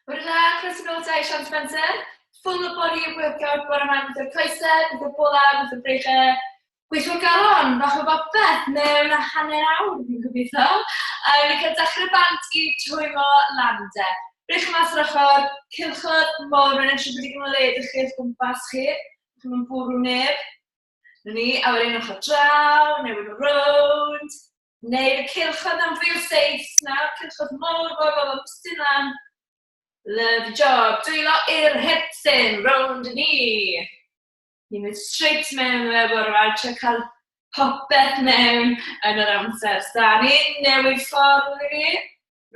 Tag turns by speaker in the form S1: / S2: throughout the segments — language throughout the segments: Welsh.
S1: Bore da, croeso nôl te i Sian Spencer. Full of body workout bore yma gyda'r coesau, gyda'r bola, gyda'r breichau. Gweithio galon, bach o bopeth mewn hanner awr, fi'n gobeithio. A ni'n cael dechrau bant i twymo lan te. Breichau mas o'r ochr, cylchodd mor, mae'n edrych bod digon o le ydych chi wrth gwmpas chi. Chi'n mynd bwrw neb. Na ni, a wedyn ochr draw, newid o rownd. Neud y cylchoedd am fwy o seis nawr, cylchoedd mowr, mowr, mowr, mestyn lan. Lovely job. Dwylo i'r hips in, rownd y ni. Ni'n mynd straight mewn fe bore yma, trio cael popeth mewn yn yr amser. So, ni'n newid ffordd i ni.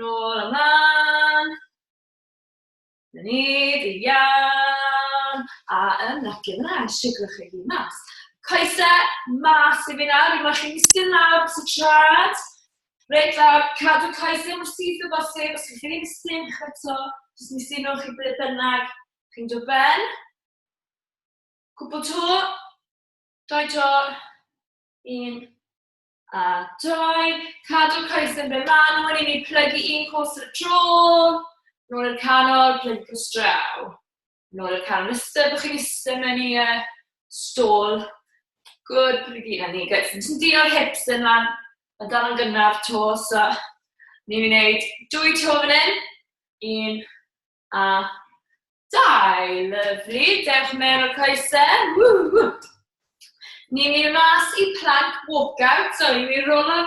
S1: Nôl ymlaen. Na ni, da iawn. A ymlacio fyna, siglwch chi hun mas. Coesau mas i fi nawr, i moyn chi eistedd lawr dros y trad. Reit lawr, cadw coesau mor syth o bosib, os chi'n ffili mistyn, eto, jyst mistynwch chi ble bynnag chi'n dod ben. Cwpl to, doi to, un, A doi. Cadw'r coesau yn ble maen nhw, ni'n mynd plygu un cos ar y tro. Nôl i'r canol, plygu cos draw. Nôl i'r canol. Ystod bod chi'n eistedd mewn i stôl. Good, plygu na ni. Good. Ti'n dio'r hips yn lan. Mae dal yn gynnar to, so ni'n mynd i wneud dwy to fan hyn. Un a dau. Lyfli. Dewch mewn o'r coesau. Woo, woo. Ni'n mynd mas i plank walkout. So, ni'n mynd i rolo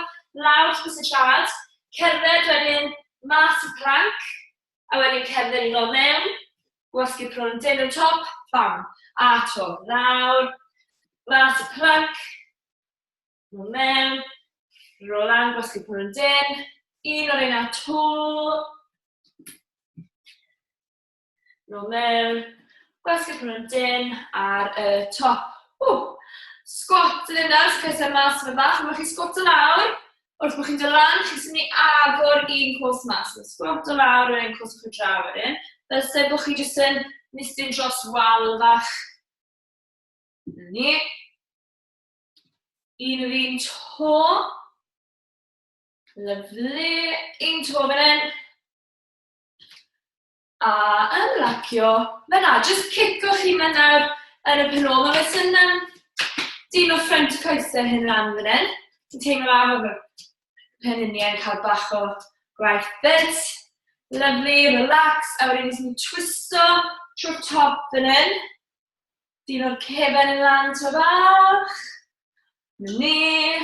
S1: lawr dros y siarad. Cerdded wedyn mas i plank. A wedyn cerdded i nôl mewn. Gwasgu pron yn dyn yn top. Bam. A to. Lawr. Mas i plank. Nôl mewn. Rôl lan, gwasgu pron yn dyn. Un o'r un to. Nôl mewn, gwasgu pron yn dyn ar y top. Ww! Squat yn yna, so coesau mas yn y bach, mae chi squat o lawr. Wrth bod chi'n dod lan, chi'n sy'n mynd agor un cos mas. So squat o lawr, un cos o'ch draw wedyn. Fel se bod chi jyst yn mistyn dros wal fach. Na ni. Un o'r un to. Lyfli. Un to fan hyn. A ymlacio fyna. Jyst cico chi mewn nawr yn y pen ôl. Mae fe sy'n um, dyn o ffrant y coesau hyn lan fan hyn. Ti'n teimlo am y penuniau yn cael bach o gwaith bit. Lovely, relax. A wedyn ni'n twisto trwy'r top fan hyn. Dyn o'r cefen yn lan to bach. Na ni.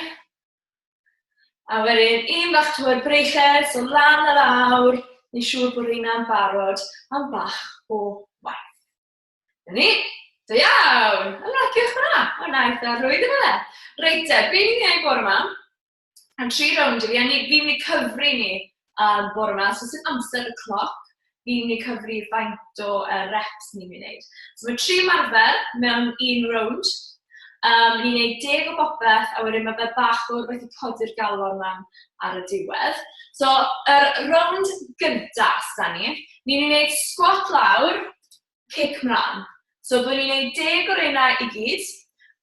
S1: A wedyn un bach trwy'r breichau, so lan a lawr, neu siŵr bod rheina'n barod am bach o waith. Na ni, da iawn! Ymlaciwch fyna, o na eitha rhwydd yma fe. Reit te, be ni'n gwneud bore yma? Am tri rownd i fi, a ni, fi'n mynd i cyfri ni um, bore yma, so sy'n amser y cloc, fi'n mynd i cyfri faint o uh, reps ni'n mynd i wneud. So mae tri ymarfer mewn un rownd. Um, ni'n gwneud deg o bopeth, a wedyn mae fe bach o rhywbeth i codi'r galon lan ar y diwedd. So, yr rownd gyntaf, sda ni, ni'n gwneud squat lawr, cic mlaen. So, byddwn ni'n gwneud deg o'r reina i gyd.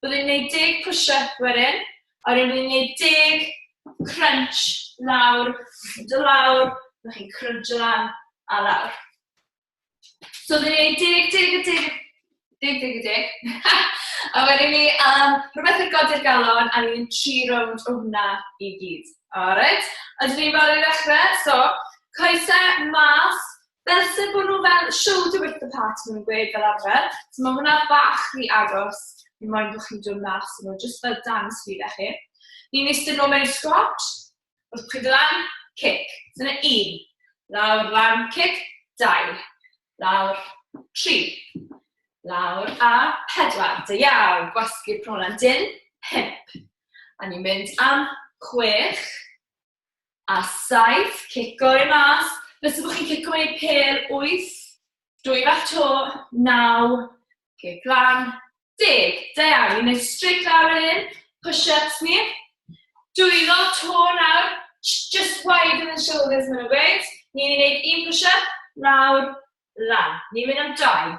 S1: Byddwn ni'n gwneud deg push-up wedyn, a wedyn byddwn ni'n gwneud deg crunch lawr, dy lawr, byddwch chi'n crunch lan a lawr. So byddwn ni'n gwneud deg, deg a deg, deg, deg a deg. A wedyn ni, um, rhywbeth i'r godi'r galon, a ni'n tri rownd o hwnna i gyd. Alright, ydyn ni'n barod i ddechrau? So, coesau mas, fel sy'n bod nhw fel shoulder width apart, maen nhw'n gweud fel arfer. So mae hwnna bach rhy agos, ni moyn bod chi'n dod mas nhw, jyst fel dance fi chi. Ni'n eistedd nôl mewn i squat, wrth chi'n dod lan, kick. So yna un, lawr, lan, kick, dau, lawr, tri, lawr a pedwar. Da iawn, gwasgu'r pronan dyn, pump. A ni'n mynd am chwech a saith, cico i mas. Fysa bod chi'n cico mewn i pel, wyth, dwy fach to, naw, cic lan, deg. Da iawn, ni'n gwneud straight lawr yn hyn, push-ups ni. Dwylo to nawr, just widen the shoulders maen nhw'n gweud. Ni'n gwneud un push-up, lawr, lan. Ni'n mynd am dau.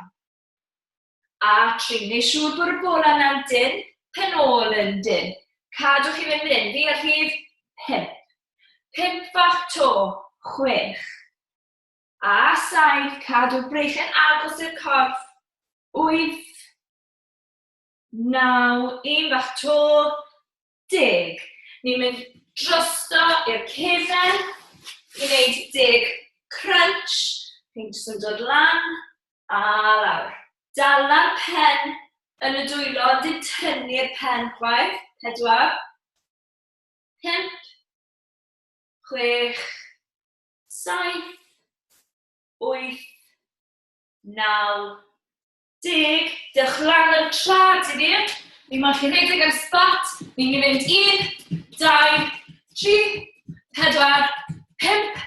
S1: A tri. Neu siŵr bod y bola na'n dyn, pen ôl yn dyn. Cadw chi fynd fan hyn. Fi ar rhif pump. Pump fach to, chwech. A 7, cadw breichiau'n agos i'r corff. 8, 9, un bach to, 10. Ni'n mynd drosto i'r cefen i wneud 10 crunch. Chi'n jyst yn dod lan a lawr. Dala'r pen yn y dwylo, dim tynnu'r pen chwaith. 4, 5, 6, 7, 8, 9, 10. Dewch lan ar y trad i fi. Ni moyn chi redeg ar spot. Ni'n mynd 1, 2, 3, 4, 5,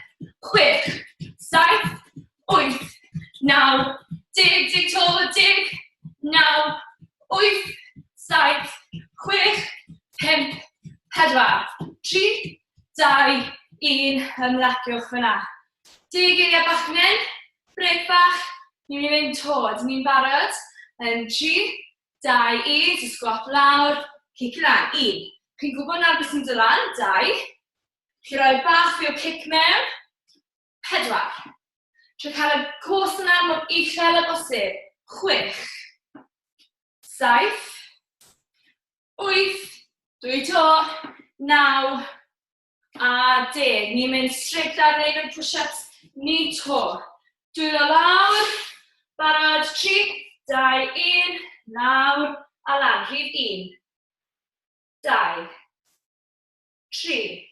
S1: 6, 7, 8, 9, 10, 10 to, 10, 9, 8, 7, 6, 5, 4, 3, 2, 1, ymlaciwch fyna. Deg eiliad bach fan hyn, brêc bach, ni'n mynd i fynd 'to. Ydyn ni'n barod? Yn 3, 2, 1, so sgwat lawr, cic i lan, 1. Chi'n gwybod nawr beth sy'n dod lan, 2. Chi roi bach fwy o cic mewn, 4. Trio cael y cos yna mor uchel â bosib, 6, 7, 8, 2 to, 9, a 10. Ni'n mynd straight lawr wneud yn push-ups ni to. Dwylo lawr, barod, 3, 2, 1, lawr a lan. Rhif 1, 2, 3,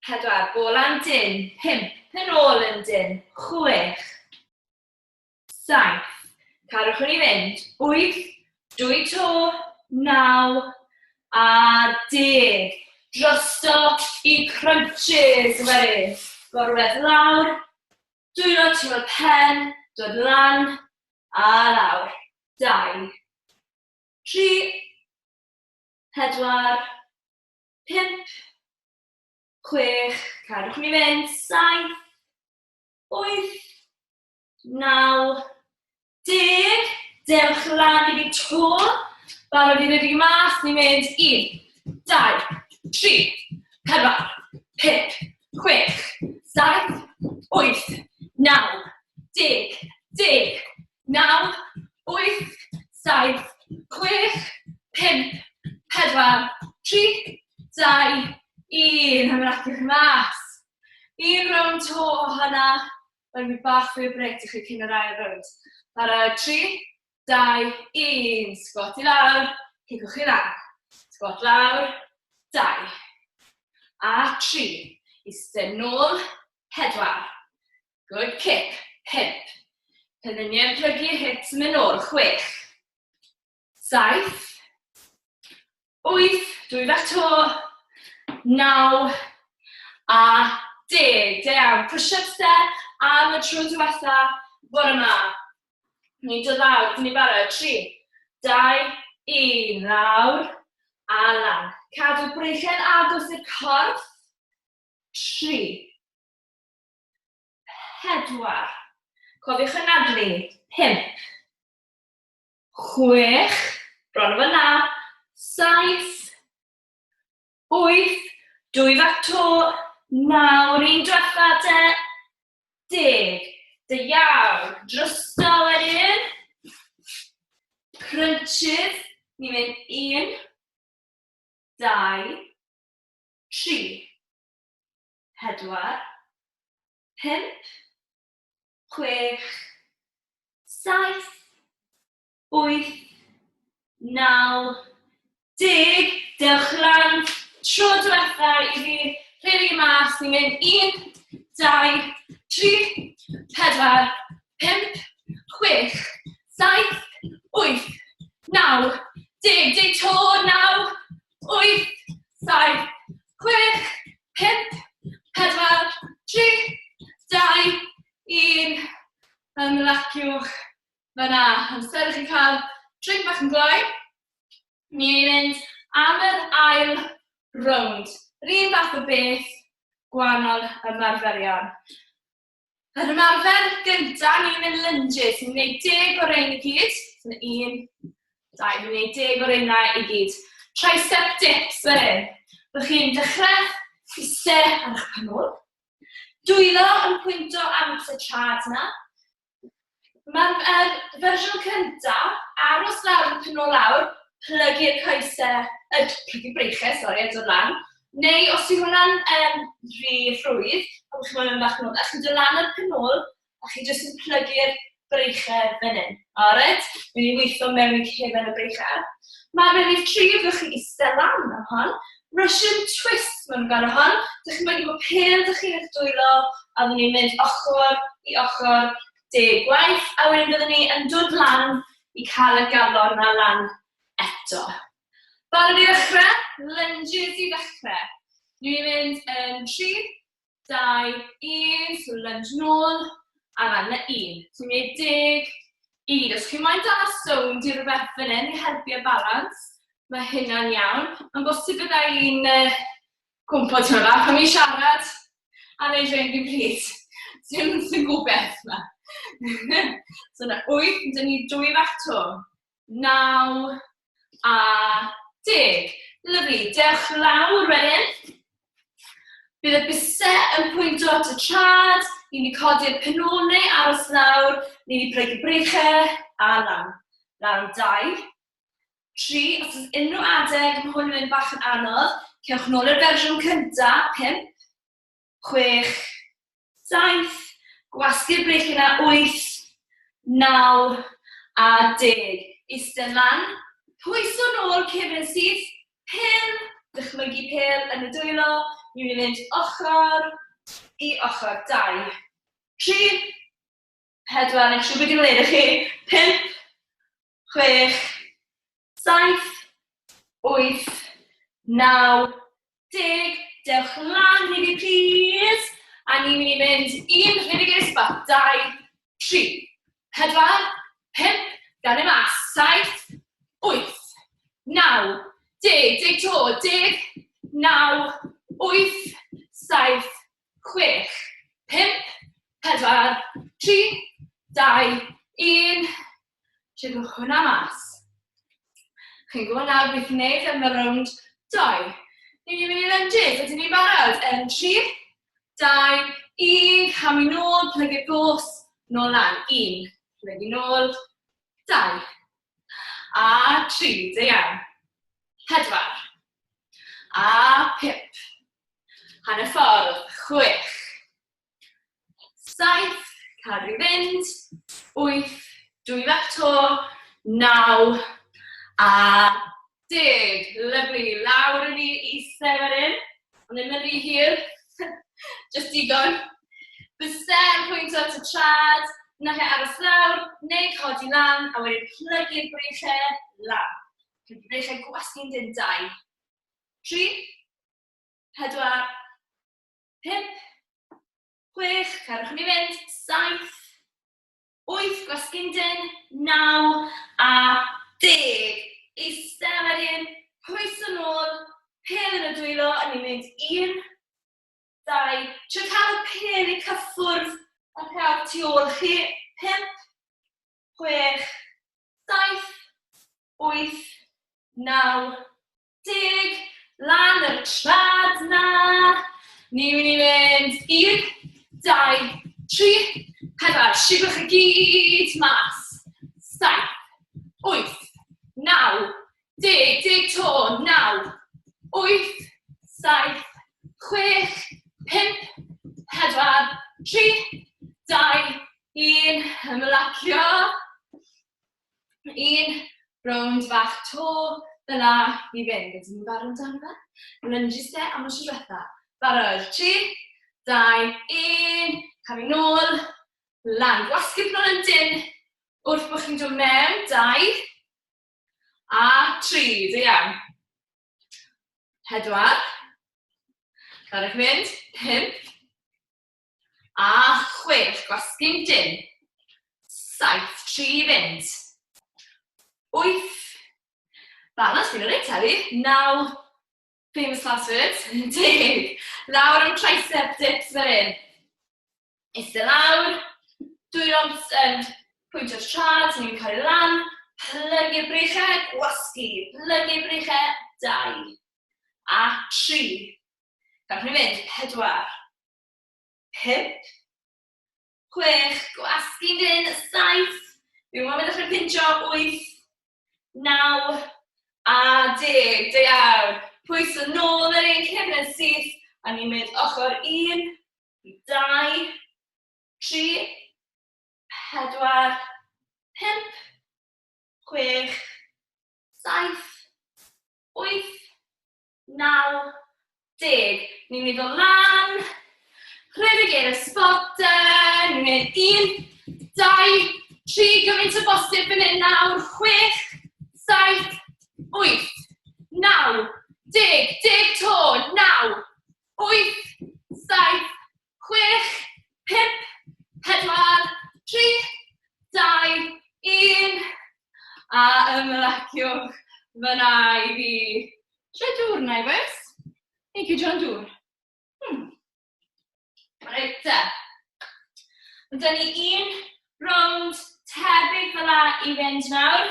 S1: 4, bola'n dyn, 5, pen ôl yn dyn, 6, 7, Carwch i ni fynd. 8, 2 to, 9 a 10. Drosto i crunches wedyn. Gorwedd lawr, dwylo tu ôl pen, dod lan a lawr. 2, 3, 4, 5, 6, cadwch ni fynd, 7, 8, 9, 10. Dewch lan i fi to. Barod i redeg mas, ni'n mynd 1, 2, 3, 4, 5, 6, 7, 8, 9, 10, 10, 9, 8, 7, 6, 5, 4, 3, 2, 1. Ymlaciwch mas. Un rownd to o hwnna. Mae'n mynd bach fwy o brêc i chi cyn yr ail rownd. Barod, 3, 2, 1. Sgwat i lawr, cicwch i lan. Sgwat lawr, 2. A 3. Eistedd nôl, 4. Good kick, 5. Penliniau'n plygu, hips yn mynd nôl, 6. 7, 8, dwy fach to, 9 a 10. Da iawn. Push-ups te am y tro diwetha bore yma. Ni'n dod lawr, dyn ni'n barod. 3, 2, 1, lawr a lan. Cadw breichiau'n agos i'r corff. 3, 4, cofiwch anadlu, 5, 6, bron o fyna, 7, 8, dwy fach to, nawr un diwetha te, 10. Da iawn, drosto wedyn. Crunches, ni'n mynd 1, 2, 3, 4, 5, 6, 7, 8, 9, 10. Dewch lan, tro diwetha i fi, rhedeg i mas, ni'n mynd 1, 2, 3, 4, 5, 6, 7, 8, 9, 10, 10 to, 9, 8, 7, 6, 5, 4, 3, 2, 1. Ymlaciwch fyna. Amser i chi cael drink bach yn gloi. Ni'n mynd am yr ail rownd. Yr un fath o beth, gwahanol ymarferion. Yr ymarfer gyntaf, ni'n mynd lunges. Ni'n gwneud 10 o rein i gyd. So, un, dau, ni'n gwneud 10 o reina i gyd. Tricep dips wedyn. Byddwch chi'n dechrau eistedd ar eich pen ôl. Dwylo yn pwynto am y trad 'na. Mae'r fersiwn cyntaf, aros lawr yn pen ôl lawr, plygu'r coesau, plygu breichau, sori, a dod lan. Neu os yw hwnna'n rhy rhwydd, a bod chi'n moyn mynd bach yn ôl, a chi'n dod lan ar pen ôl, a chi jyst yn plygu'r breichau fan hyn. Alright? Mynd i weithio mewn i cefen y breichau. Mae'r rhif 3, fyddwch chi'n eistedd lan am hon. Russian twist maen nhw'n galw hon. Dych chi'n mynd i bod pêl dych chi'n eich dwylo, a fyddwn ni'n mynd ochr i ochr 10 gwaith, a wedyn byddwn ni yn dod lan i cael y galon 'na lan eto. Barod i ddechrau? Lunges i ddechrau. Ni'n mynd yn 3, 2, 1, so lunge nôl, a lan na 1. Ti'n gwneud 10, 1. Os chi'n moyn dal sownd i rhywbeth fan hyn i helpu y balans, mae hynna'n iawn. Mae'n bosib bydda i'n cwmpo tipyn bach am i siarad a neud rhain fi'n pryd. Sy'n gwbeth yma. So na 8, dyn ni 2 fach to. 9 a 10. Lyfli, dewch lawr wedyn. Bydd y bysau yn pwynto at y trad, ni'n mynd i codi'r penôl neu aros lawr, ni'n mynd i plygu breichau a lan. Lan 2, 3, os oes unrhyw adeg mae hwn yn mynd bach yn anodd, cewch nôl i'r fersiwn cyntaf, 5, 6, 7, gwasgu'r breichiau yna, 8, 9 a 10. Eistedd lan, pwyso nôl cefn yn syth, pêl, dychmygu pêl yn y dwylo, ni'n mynd i fynd ochr i ochr, 2, 3, 4, neu siŵr beth i'n wneud i chi, 5, 6, 7, 8, 9, 10. Dewch lan i fi, plîs. A ni'n mynd i mynd 1, rhedeg i'r sbot, 2, 3, 4, 5, gan e mas, 7, 8, 9, 10, 10 to, 10, 9, 8, 7, 6, 5, 4, 3, 2, 1. Siglwch hwnna mas. Chi'n gwybod nawr beth i wneud am y rownd 2. Ni'n mynd i lunges, ydyn ni'n barod? Yn 3, 2, 1, camu nôl, plygu'r gos, nôl lan. 1, plygu nôl, 2, a 3, da iawn. 4, a 5, hanner ffordd, 6, 7, cadw i fynd, 8, dwy fach to, 9 a 10. Lyfli, lawr yn ni i eistedd fan hyn. Ond ddim yn rhy hir, just digon. Bysedd yn pwyntio at y trad, naill ai aros lawr, neu codi lan, a wedyn plygu'r breichiau lan. Plygu'r breichiau gwasgu'n dyn, 2, 3, 4, 5, 6, cerwch ni fynd, 7, 8, gwasgu'n dyn, 9 a 10. Eistedd wedyn, pwyso nôl, pêl yn y dwylo, a ni'n mynd 1, 2, trio cael y pêl i cyffwrdd y rhawg tu ôl chi, 5, 6, 7, 8, 9, 10, lan yr trad na. Ni'n mynd i fynd 1, 2, 3, 4, siglwch i gyd mas. 7, 8, 9, 10, 10 to, 9, 8, 7, 6, 5, 4, 3, 2, 1, ymlacio. Un rownd fach to fel 'na i fynd. Ydyn ni'n barod amdano fe? Lunges te am y tro diwetha. Barod? 3, 2, 1. Camu nôl. Lan. Gwasgu'r nôl yn dynn wrth bod chi'n dod mewn. 2 a 3. Da iawn. 4. Cadwch fynd. 5. A 6, gwasgu'n dynn. 7, 3 i fynd. 8, balans fi'n reit heddi. 9, famous last words. 10, lawr am tricep dips fan hyn. Eistedd lawr, dwylo'n yn pwyntio'r trad, ni'n cael ei lan, plygu'r breichau, gwasgu, plygu'r breichau, 2 a 3. Gallwn ni fynd, 4, 5. 5, 6, gwasgu'n dyn, 7, fi moyn mynd ddechrau pincho, 8, 9, a 10. Da iawn. Pwyso nôl yr un cefn yn syth, a ni'n mynd ochr 1, 2, 3, 4, 5, 6, 7, 8, 9, 10. Ni'n mynd o lan, rhedeg i'r sboten, ni'n mynd 1, 2, 3, gymaint o bosib fan hyn nawr, 6, 7, 8, 9, 10, 10 to, 9, 8, 7, 6, 5, 4, 3, 2, 1. A ymlaciwch fyna i fi. Eisiau dŵr na i bois? Neu cydion dŵr? Reit te. Mae dyn ni un rownd tebyg fel la i fynd nawr.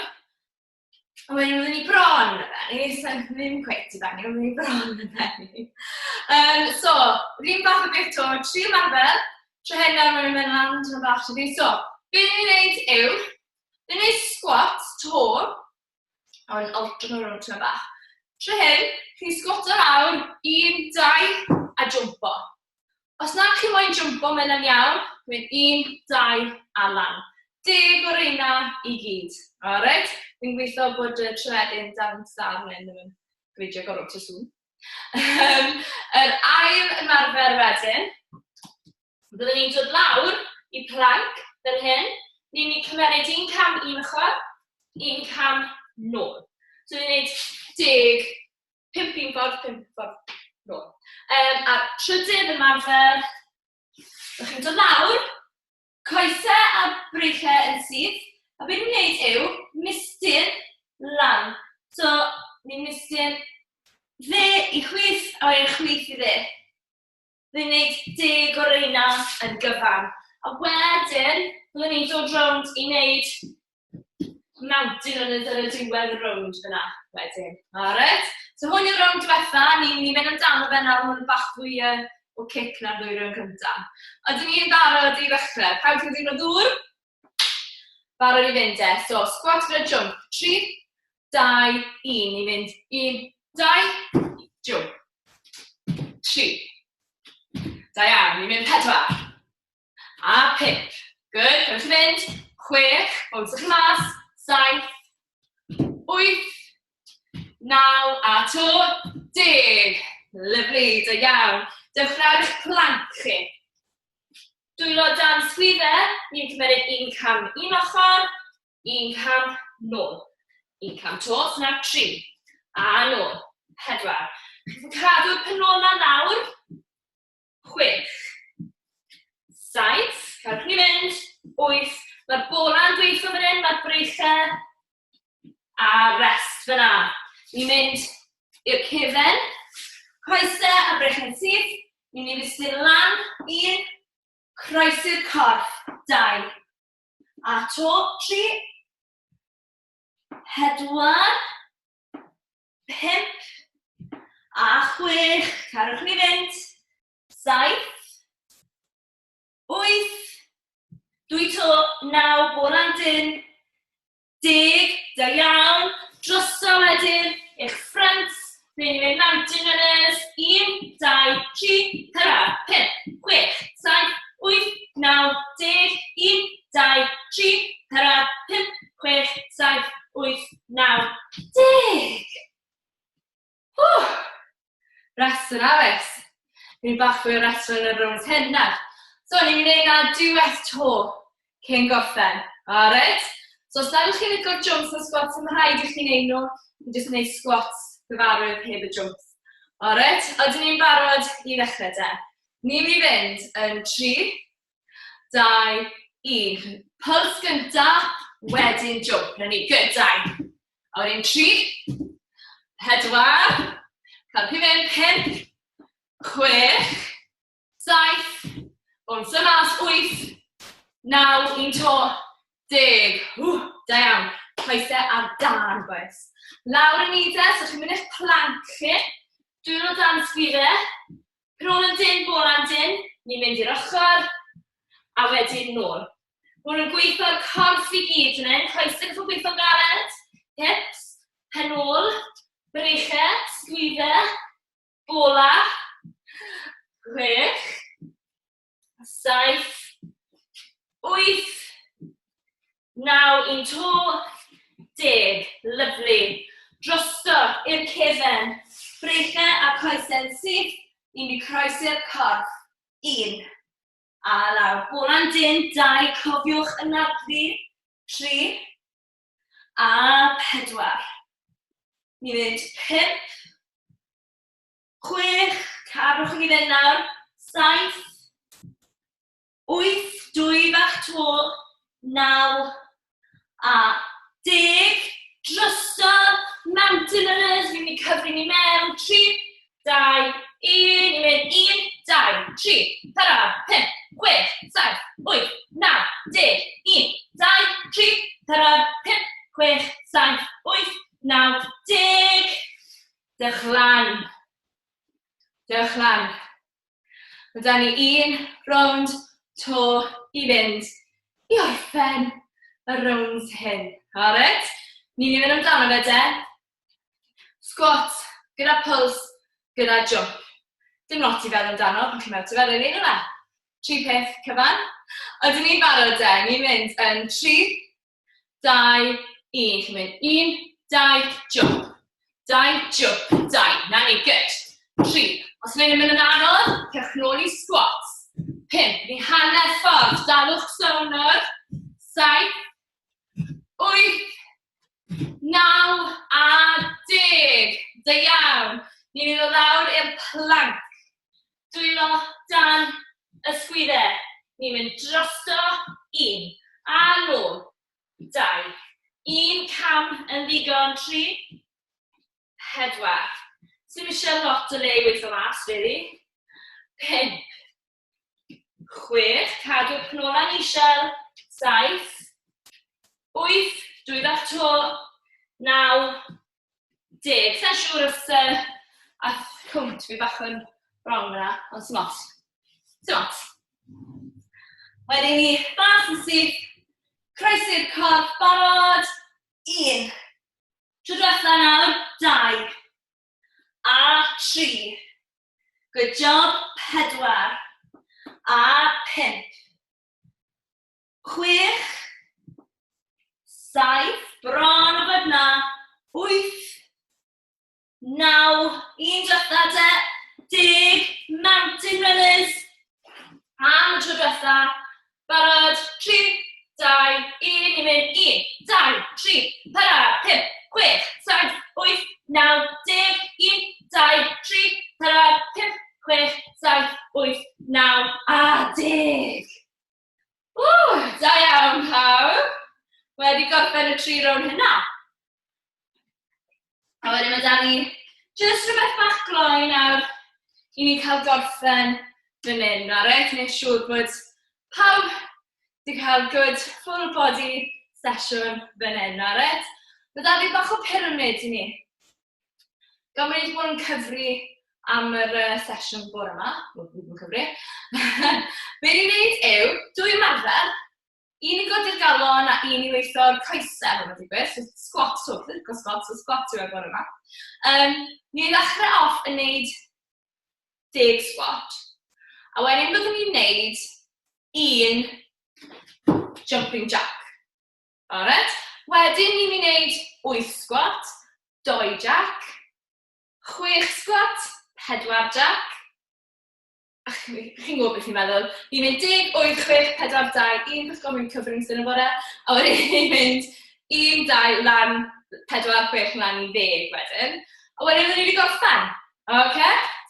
S1: A wedyn roeddwn ni bron y benni, so ddim cweit i benni, roeddwn ni bron y benni. So, yr un fath o beth to, tri ymarfer, tro hyn nawr mae'n mynd lan tro bach ti. So, be ni'n gwneud yw, ni'n gwneud squats to, a wedyn altro nhw rownd tro bach. Tro hyn, chi'n squato lawr, 1, 2, a jwmpo. Os na chi moyn jwmpo, mae hynna'n iawn. Mynd 1, 2, a lan. Deg o reina i gyd. Alright? Fi'n gweithio bod y tryfedyn dan star hyn ddim yn greidio gormod o sŵn. Yr ail ymarfer wedyn, byddwn ni'n dod lawr i plank fel hyn. Ni'n mynd i cymeryd un cam un ochr, un cam nôl. So ni'n gwneud deg 5 un ffordd, 5 ffordd nôl. A'r trydydd ymarfer, ydych chi'n dod lawr, coesau a breichiau yn syth, a beth ni'n gwneud yw mistyn lan. So, ni'n mistyn dde i chwith, a wedyn chwith i dde. Ni'n gwneud 10 o reina yn gyfan. A wedyn, byddwn ni'n dod rownd i wneud mountain runners ar y diwedd y rownd fyna wedyn. Alright? So hwn yw'r rownd diwetha, ni'n mynd i fynd amdano fe nawr, hwn bach fwy o cic na'r ddwy rownd cynta. Ydyn ni'n barod i ddechrau? Pawb sy'n teimlo ddŵr? Barod i fynd e. So, squat gyda jump. 3, 2, 1. Ni'n mynd 1, 2, jump. 3. Da iawn, ni'n mynd 4. A 5. Good, cewch chi fynd. 6, bownswch chi mas. 7, 8, 9 a to, 10. Lyfli, da iawn. Dewch nawr i'ch plank chi. Dwylo dan sgwydde, ni'n cymeryd un cam un ochr, un cam nôl. Un cam to, so nawr 3. A nôl, 4. Chi'n cadw'r penola lawr, 6, 7, cadwch ni fynd, 8, mae'r bola'n gweithio fan hyn, mae'r breichau a rest fyna. Ni'n mynd i'r cefen, coesau a breichau'n syth, ni'n mynd i fistyn lan, 1, croesi'r corff, 2, a to, 3, 4, 5 a 6, carwch ni fynd, 7, 8, 2 to, 9, bola'n dyn, 10, da iawn, droso wedyn, eich ffrynt, neu ni'n mynd mountain runners, 1, 2, 3, 4, 5, 6, 7, 8, 9, 10, 1, 2, 3, 4, 5, 6, 7, 8, 9, 10! Ww! Rest yna, oes? Ni'n bach fwy o rest yn y rownd hyn nawr. So, ni'n mynd i wneud na diwedd to cyn gorffen. Alright? So, os nad ydych chi'n licio'r jumps a squats, ddim rhaid i chi wneud nhw. Ni'n jyst gwneud squats gyfarwydd heb y jumps. Alright? Ydyn ni'n barod i ddechrau te? Ni'n mynd i fynd yn 3, 2, 1. Pulse gynta, wedyn jump. Na ni, good, 2. A wedyn 3, 4, cael chi fynd, 5, 6, 7, bwns y mas, 8, 9, 1 to, 10. Ww, da iawn. Coesau ar dan, boys. Lawr yn ni te, so chi'n mynd i'ch plank chi. Dwylo dan sgwydde. Penôl yn dyn, bol am dyn. hyn, ni'n mynd i'r ochr, a wedyn nôl. Mae hwn yn gweithio'r corff i gyd fan hyn, coesau yn gweithio'n galed, hips, pen ôl, breichau, sgwyddau, bola, 6, 7, 8, 9, 1, 2, 10. Lyfli. Drosto i'r cefen. Breichau a coesau'n syth. Ni'n mynd i croesi'r corff. 1. A lawr. Bola'n dyn. 2. Cofiwch anadlu. 3. A 4. Ni'n mynd 5. 6. Cadwch chi fynd nawr. 7. 8, 2 bach 'to, 9 a 10. Drosodd, mountain runners, ni'n mynd i cyfri ni mewn, 3, 2, 1, ni'n mynd 1, 2, 3, 4, 5, 6, 7, 8, 9, 10, 1, 2, 3, 4, 5, 6, 7, 8, 9, 10. Dewch lan. Dewch lan. Mae 'da ni un rownd 'to i fynd i orffen y rounds hyn. Alright? Ni'n mynd i fynd amdano fe de. Squat gyda pulse, gyda jump. Dim lot i feddwl amdano pan chi'n meddwl ti feddwl i yna. Tri peth cyfan. Ydyn ni'n barod de? Ni'n mynd yn 3, 2, 1. Chi'n mynd 1, 2, jump. 2, jump, 2. Na ni, good. 3. Os mae'n mynd yn anodd, cewch nôl i squats. 5. Ni hanner ffordd. Dalwch swnwr. 7, 8, 9 a 10. Da iawn. Ni'n mynd o lawr i'r plank. Dwylo dan y sgwyddau. Ni'n mynd drosto. 1. A nôl. 2. Un cam yn ddigon. 3. 4. Sim eisiau lot o le i weithio mas, really. 5. 6. Cadw'r pnola'n isel. 7. 8. Dwy fach 'to. 9. 10. Sa'n siŵr os ath cwnt fi bach yn wrong fyna, ond sim ots. Sim ots. Wedyn ni bas yn syth, croesi'r corff, barod, 1. Tro diwetha nawr, 2. A 3. Good job, 4. A 5. 6, 7, bron o fod na, 8, 9, un diwetha te, 10, mountain runners, am y tro diwetha, barod, 3, 2, 1, ni'n mynd, 1, 2, 3, 4, 5, 6, 7, 8, 9, 10, 1, 2, 3, 4, 5, 6, 7, 8, 9, a 10. Ww, da iawn pawb. Wedi gorffen y tri rownd hynna. A wedyn mae da ni jyst rhywbeth bach gloi nawr i ni cael gorffen fan hyn. Alright, wneud siŵr bod pawb wedi cael good full body session fan hyn. Alright? Mae da ni bach o pyramid i ni. Gan bod ni wedi bod yn cyfri am yr sesiwn bore yma, wel, fi wedi bod yn cyfri, be ni'n neud yw dwy ymarfer, un i godi'r galon a un i weithio'r coesau, fel mae'n digwydd, so squat, so, fi'n licio squat, so squat yw e bore yma. Ni'n ddechrau off yn neud 10 squat, a wedyn byddwn ni'n neud un jumping jack. Alright. Wedyn ni'n mynd i wneud 8 squat, 2 jack, 6 squat, 4 jack. Ach, chi'n gwybod beth fi'n meddwl. Ni'n mynd 10, 8, 6, 4, 2, 1, beth gofyn cyfrwng sy'n y bore. A wedyn ni'n mynd 1, 2, lan, 4, 6, lan i 10 wedyn. A wedyn ni wedi gorffen. Ok?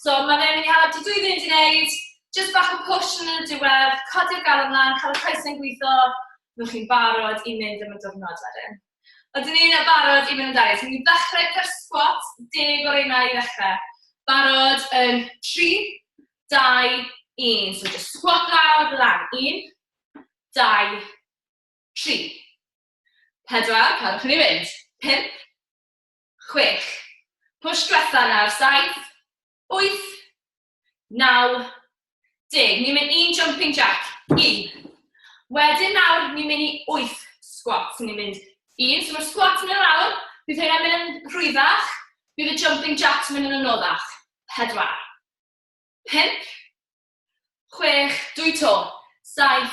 S1: So mae fe'n mynd i hala ti 2 funud i wneud, jyst bach o push yn y diwedd, codi'r galon lan, cael y coesau'n gweithio, byddwch chi'n barod i mynd am y diwrnod wedyn. Ydyn ni'n barod i mynd amdani? So ni'n ddechrau gyda'r squat, 10 o'r einau i ddechrau. Barod yn 3, 2, 1. So just squat lawr, lan. 1, 2, 3. 4, cadwch ni fynd. 5, 6. Push diwetha nawr. 7, 8, 9, 10. Ni'n mynd un jumping jack. Un. Wedyn nawr, ni'n mynd i 8 squats. Ni'n mynd un, so mae'r squats yn mynd lawr, bydd hynna'n mynd yn rhwyddach, bydd y jumping jacks yn mynd yn anoddach. 4. 5. 6, 2 to. 7.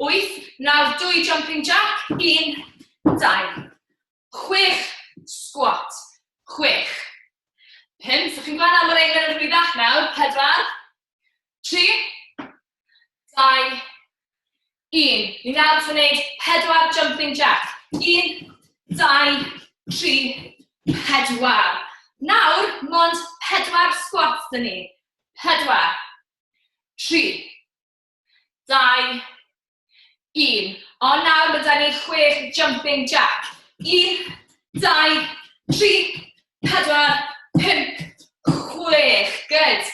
S1: 8. Nawr, 2 jumping jack. 1, 2. 6 squat. 6. 5. So chi'n gweld nawr mae'r ein yn rhwyddach nawr. 4. 3. 2. 1. Ni nawr wrth wneud 4 jumping jack. 1, 2, 3, 4. Nawr, mond 4 squat dyn ni. 4, 3, 2, 1. Ond nawr mae da ni 6 jumping jack. 1, 2, 3, 4, 5, 6. Good.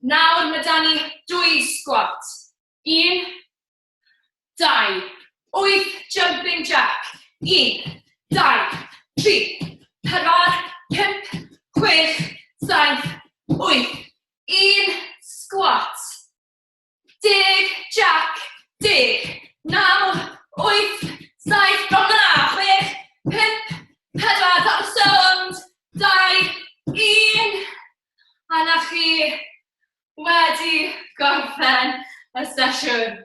S1: Nawr mae da ni 2 squat. 1, 2, 8 jumping jack. 1, 2, 3, 4, 5, 6, 7, 8. 1 squat. 10, jack, 10, 9, 8, 7, bron yna, 6, 5, 4, dal sownd, 2, 1. A na chi wedi gorffen y sesiwn.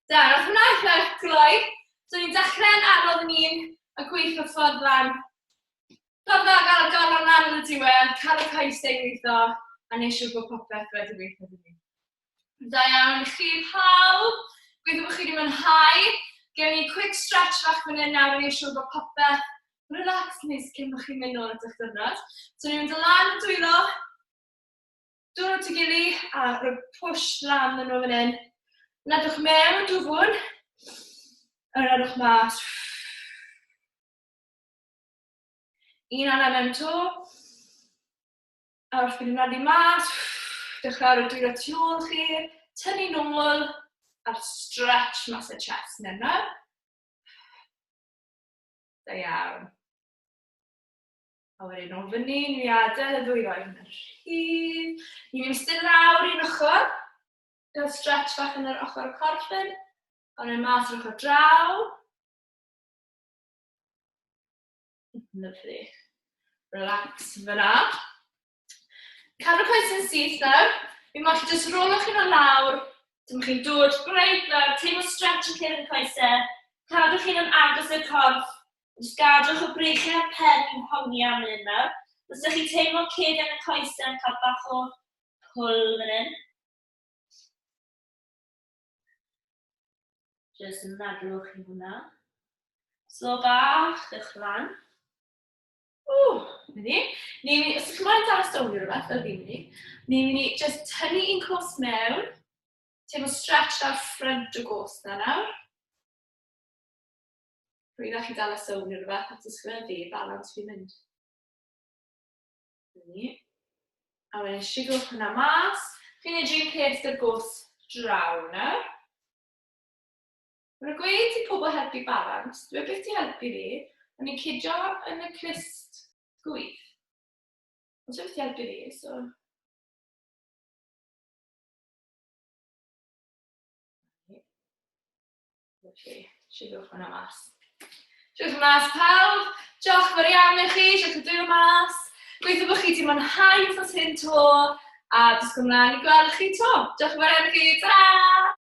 S1: Da, roedd hwnna eitha gloi. So ni'n dechrau'n anodd yn un a gweithio ffordd lan. Ffordd dda gael y gorau lan yn y diwedd, cael y coesau i weithio, a neud siŵr bod popeth wedi gweithio i ni. Da iawn i chi pawb. Gweithio bod chi wedi mwynhau. Gewn ni quick stretch fach fan hyn nawr i neud siŵr bod popeth relax neis cyn bod chi'n mynd nôl at eich diwrnod. So ni'n mynd lan y dwylo, dod at ei gili a rhoi push lan yn nhw fan hyn. Nadwch mewn y dwfwn, a nadwch mas. Un arall mewn to. A wrth fynd yn mas, dechrau ar y dwylo tu ôl chi, tynnu nôl a'r stretch mas y chest nena. Da iawn. A wedyn o fyny, ni'n mynd i adael y ddwylo i hwnna rhydd. Ni'n mynd i ystod lawr un ochr. Gael stretch bach yn yr ochr y corff yn. A wedyn mas yr ochr draw. Lyfli. Relax fyna. Cadw coes yn syth nawr. Fi'n moyn chi jyst rolwch chi'n lawr.
S2: Dyma chi'n dod reit lawr, teimlo stretch yn cyrraedd y coesau. Cadwch chi'n yn agos i'r corff. Jyst gadwch y breichiau a'r pen i'n hongian fan hyn nawr. Os ydych chi'n teimlo cefn y coesau yn cael bach o pull fan hyn. Jyst yn nadlwch i hwnna. Slo bach, dewch lan.
S1: Ww, na ni. Ni'n mynd, os ydych chi'n moyn dal stone neu rhywbeth, fel fi'n mynd i, ni'n mynd i just tynnu un cos mewn, teimlo stretch ar ffrant y gos na nawr. Rwy'n chi dal y stone neu rhywbeth, at ysgrifennu fi, balance fi'n mynd. Na ni. A wedyn siglwch hwnna mas. Chi'n neud un peth gyda'r gos draw nawr. Maen nhw'n gweud i pobl helpu balans. Dwi e byth 'di helpu fi. O'n i'n cidio yn y clust gwyth. Ond dwi e byth 'di helpu fi, so... Lovely. Siglwch hwnna mas. Siglwch mas pawb. Diolch yn fawr iawn i chi. Siglwch y dwylo mas. Gweithio bod chi wedi mwynhau wythnos hyn to. A disgwyl mlaen i gweld chi to. Diolch yn fawr iawn i chi. Ta!